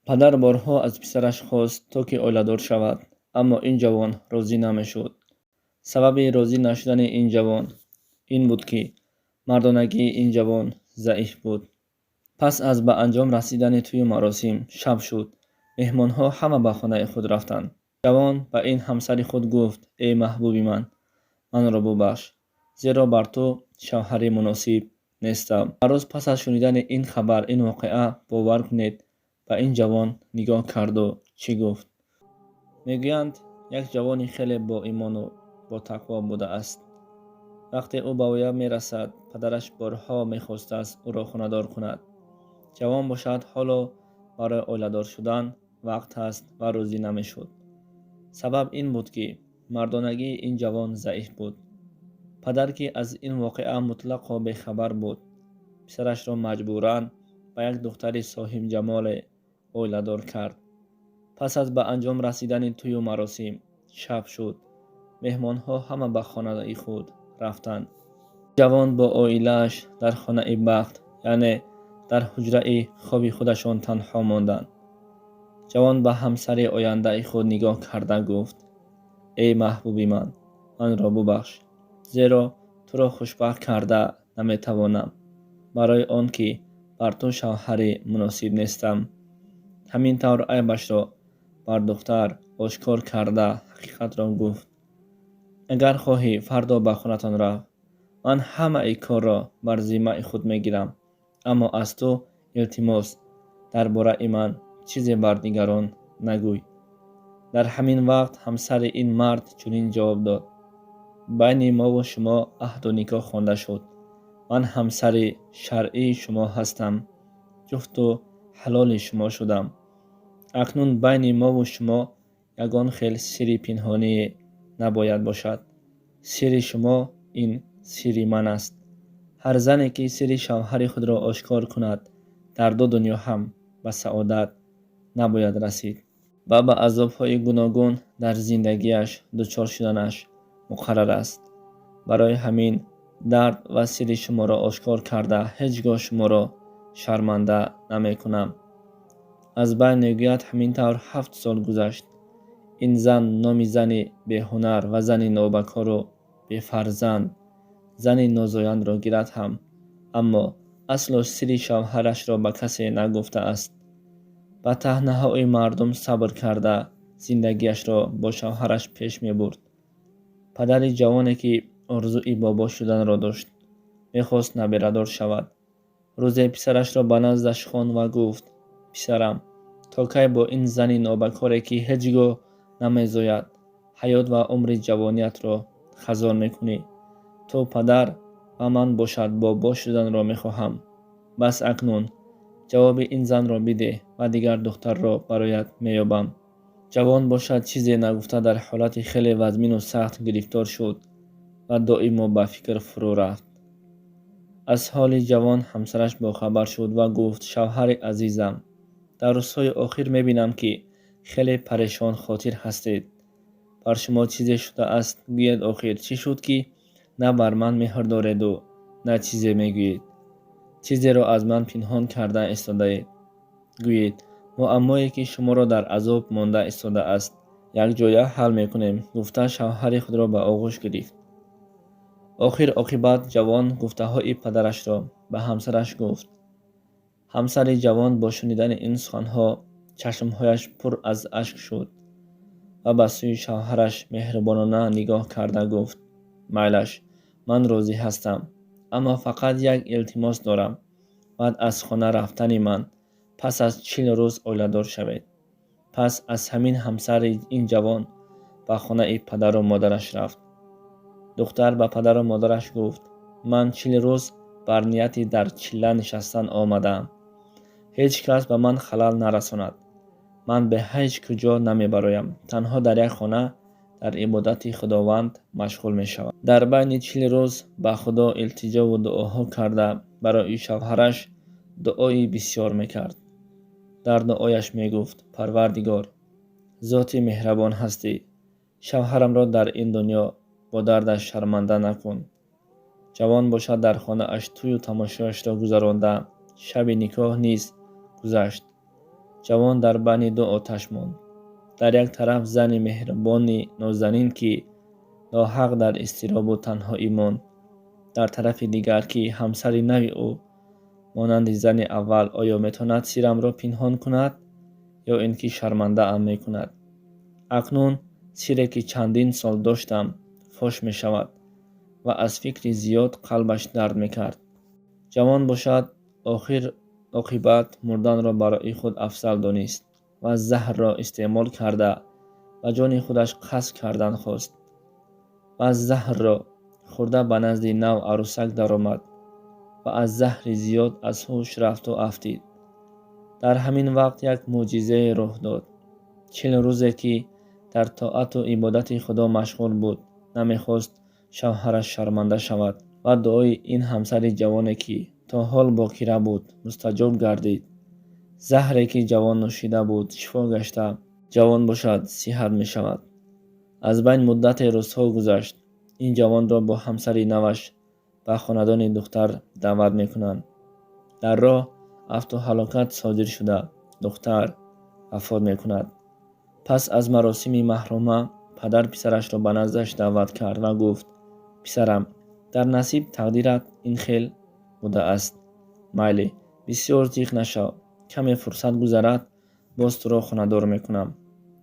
Падар борҳо аз писараш хост, то ки оиладор шавад, аммо ин ҷавон розӣ намешуд. Сабаби розӣ нашудани ин ҷавон ин буд, ки мардонагии ин ҷавон заиф буд. Пас аз ба анҷом расидани тӯю маросим, шаб шуд, меҳмонҳо ҳама ба хонаи худ рафтанд. Ҷавон ба ин ҳамсари худ гуфт: «Эй маҳбуби ман, манро бубахш, зеро бар ту шавҳари муносиб нестам». Арӯс пас аз шунидани ин хабар, ин воқеа, бовар кунед, ба ин ҷавон нигоҳ карду чӣ гуфт? Мегӯянд, як ҷавони хеле боимону ботақво будааст. Вақте ӯ ба воя мерасад, падараш борҳо мехостааст ӯро хонадор кунад. Ҷавон бошад, ҳоло барои оиладор шудан вақт ҳаст ва розӣ намешуд. Сабаб ин буд, ки мардонагии ин ҷавон заиф буд. Падар, ки аз ин воқеа мутлақо бехабар буд, писарашро маҷбуран ба як духтари соҳибҷамоле оиладор кард. Пас аз ба анҷом расидани тӯю маросим, шаб шуд, меҳмонҳо ҳама ба хонаи худ рафтанд. Ҷавон бо оилааш дар хонаи бахт, яъне дар ҳуҷраи хоби худашон танҳо монданд. Ҷавон ба ҳамсари ояндаи худ нигоҳ карда гуфт: «Эй маҳбуби ман, манро бубахш, зеро туро хушбахт карда наметавонам, барои он ки бар ту шавҳари муносиб нестам». Ҳамин тавр айбашро бар духтар ошкор карда, ҳақиқатро гуфт: «Агар хоҳӣ, фардо ба хонатон рав, ман ҳамаи корро бар зиммаи худ мегирам, аммо аз ту илтимос, дар бораи ман чизе бар дигарон нагӯй». Дар ҳамин вақт ҳамсари ин мард чунин ҷавоб дод: «Байни мову шумо аҳду никоҳ хонда шуд, ман ҳамсари шаръии шумо ҳастам, ҷуфту ҳалоли шумо шудам. Акнун байни мову шумо ягон хел сирри пинҳоние набояд бошад. Сирри шумо ин сирри ман аст. Ҳар зане ки сирри шавҳари худро ошкор кунад, дар ду дунё ҳам ба саодат набояд расид ва ба азобҳои гуногун дар зиндагиаш дучор шуданаш муқаррар аст. Барои ҳамин дард ва сирри шуморо ошкор карда, ҳеҷ гоҳ шуморо шарманда намекунам». Аз байн, мегӯяд, ҳамин тавр 7 сол гузашт. Ин зан номи зани беҳунар ва зани нобакору бефарзанд, зани нозояндро гирад ҳам, аммо асло сирри шавҳарашро ба касе нагуфтааст. Ба таънаҳои мардум сабр карда, зиндагиашро бо шавҳараш пеш мебурд. Падари ҷавоне, ки орзуи бобо шуданро дошт, мехост набирадор шавад, рӯзе писарашро ба наздаш хонд ва гуфт: «Писарам, то кай бо ин зани нобакоре, ки ҳеҷ гоҳ намезояд, ҳаёт ва умри ҷавониятро хазон мекунӣ? Ту падар ва ман бошад бобо шуданро мехоҳам. Бас, акнун ҷавоби ин занро бидеҳ ва дигар духтарро бароят меёбам». Ҷавон бошад, чизе нагуфта, дар ҳолати хеле вазмину сахт гирифтор шуд ва доимо ба фикр фурӯ рафт. Аз ҳоли ҷавон ҳамсараш бохабар шуд ва гуфт: «Шавҳари азизам, дар рӯзҳои охир мебинам, ки хеле парешонхотир ҳастед. Бар шумо чизе шудааст? Гӯед, охир чӣ шуд, ки на бар ман меҳр дореду на чизе мегӯед? Чизеро аз ман пинҳон карда истодаед. Гӯед, муаммое ки шуморо дар азоб монда истодааст, якҷоя ҳал мекунем», гуфта, шавҳари худро ба оғӯш гирифт. Охир оқибат ҷавон гуфтаҳои падарашро ба ҳамсараш гуфт. Ҳамсари ҷавон бо шунидани ин суханҳо чашмҳояш пур аз ашк шуд ва ба сӯи шавҳараш меҳрубонона нигоҳ карда гуфт: «Майлаш, ман розӣ ҳастам, аммо фақат як илтимос дорам: баъд аз хона рафтани ман пас аз 40 рӯз оиладор шавед». Пас аз ҳамин ҳамсари ин ҷавон ба хонаи падару модараш рафт. Духтар ба падару модараш гуфт: «Ман 40 рӯз бар нияти дар чилла нишастан омадаам. Ҳеҷ кас ба ман халал нарасонад. Ман ба ҳеҷ куҷо намебароям, танҳо дар як хона дар ибодати Худованд машғул мешавам». Дар байни 40 рӯз ба Худо илтиҷову дуоҳо карда, барои шавҳараш дуои бисёр мекард. Дар дуояш мегуфт: «Парвардигор, зоти меҳрабон ҳастӣ, шавҳарамро дар ин дунё бо дардаш шарманда накун». Ҷавон бошад, дар хонааш тӯю тамошояшро гузаронда, шаби никоҳ низ гузашт. Ҷавон дар байни ду оташ монд. Дар як тараф зани меҳрубони нозанин, ки ноҳақ дар изтиробу танҳоӣ монд, дар тарафи дигар, ки ҳамсари нави ӯ монанди зани аввал оё метавонад сирамро пинҳон кунад ё ин ки шармандаам мекунад. Акнун сире, ки чандин сол доштам, фош мешавад ва аз фикри зиёд қалбаш дард мекард. Ҷавон бошад, охир оқибат мурданро барои худ афзал донист ва заҳрро истеъмол карда, ба ҷони худаш қасд кардан хост ва заҳрро хӯрда, ба назди нав арӯсак даромад ва аз заҳри зиёд аз ҳуш рафту афтид. Дар ҳамин вақт як мӯъҷизае рух дод. 40 рӯзе, ки дар тоату ибодати Худо машғул буд, намехост шавҳараш шарманда шавад ва дуои ин ҳамсари ҷавоне, ки то ҳол бокира буд, мустаҷоб гардид. Заҳре, ки ҷавон нӯшида буд, шифо гашта, ҷавон бошад, сиҳат мешавад. Аз байн муддате рӯзҳо гузашт. Ин ҷавонро бо ҳамсари наваш ба хонадони духтар даъват мекунанд. Дар роҳ афту ҳалокат содир шуда, духтар вафот мекунад. Пас аз маросими маҳрома падар писарашро ба наздаш даъват кард ва гуфт: «Писарам, дар насиб тақдират ин хел будааст. Майли, бисёр зиқ нашав. Каме фурсат гузарад, боз туро хонадор мекунам.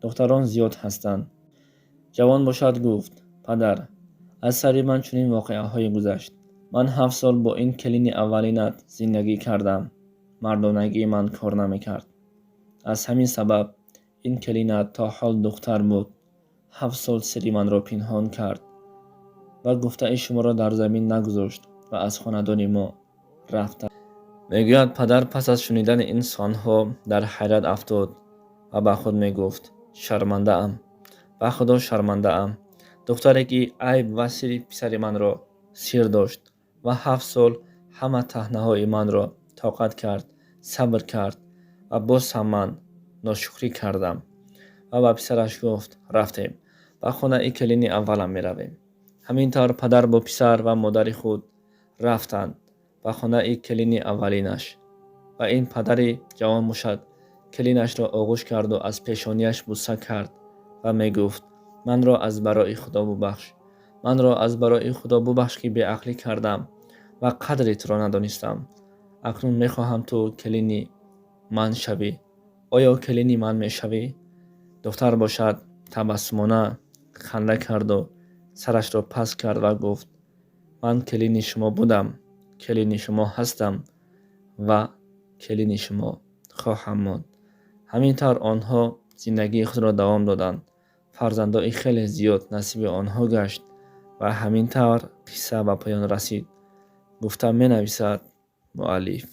Духтарон зиёд ҳастанд». Ҷавон бошад гуфт: «Падар, аз сари ман чунин воқеаҳое гузашт. Ман 7 сол бо ин келини аввалинат зиндагӣ кардам. Мардонагии ман кор намекард. Аз ҳамин сабаб ин келинат то ҳол духтар буд, 7 сол сири манро пинҳон кард ва гуфтаи шуморо дар замин нагузошт ва аз хонадони мо рафт», мегӯяд. Падар пас аз шунидани ин суханҳо дар ҳайрат афтод ва ба худ мегуфт: «Шармандаам, ба Худо шармандаам. Духтаре, ки айб ва сири писари манро сир дошт ва 7 сол ҳама таҳнаҳои манро тоқат кард, сабр кард ва боз ҳам ман ношукрӣ кардам». Ва ба писараш гуфт: «Рафтем, ба хонаи келини аввалам меравем». Ҳамин тавр падар бо писар ва модари худ рафтанд ба хонаи келини аввалинаш ва ин падари ҷавон бошад, келинашро оғӯш карду аз пешонияш буса кард ва мегуфт: «Манро аз барои Худо бубахш, манро аз барои Худо бубахш, ки беақлӣ кардам ва қадри туро надонистам. Акнун мехоҳам ту келини ман шавӣ. Оё келини ман мешавӣ?» Духтар бошад, табассумона ханда карду сарашро паст кард ва гуфт: «Ман келини шумо будам, келини шумо ҳастам ва келини шумо хоҳам монд». Ҳамин тавр онҳо зиндагии худро давом доданд. Фарзандои хеле зиёд насиби онҳо гашт ва ҳамин тавр қисса ба поён расид, гуфта менависад муаллиф.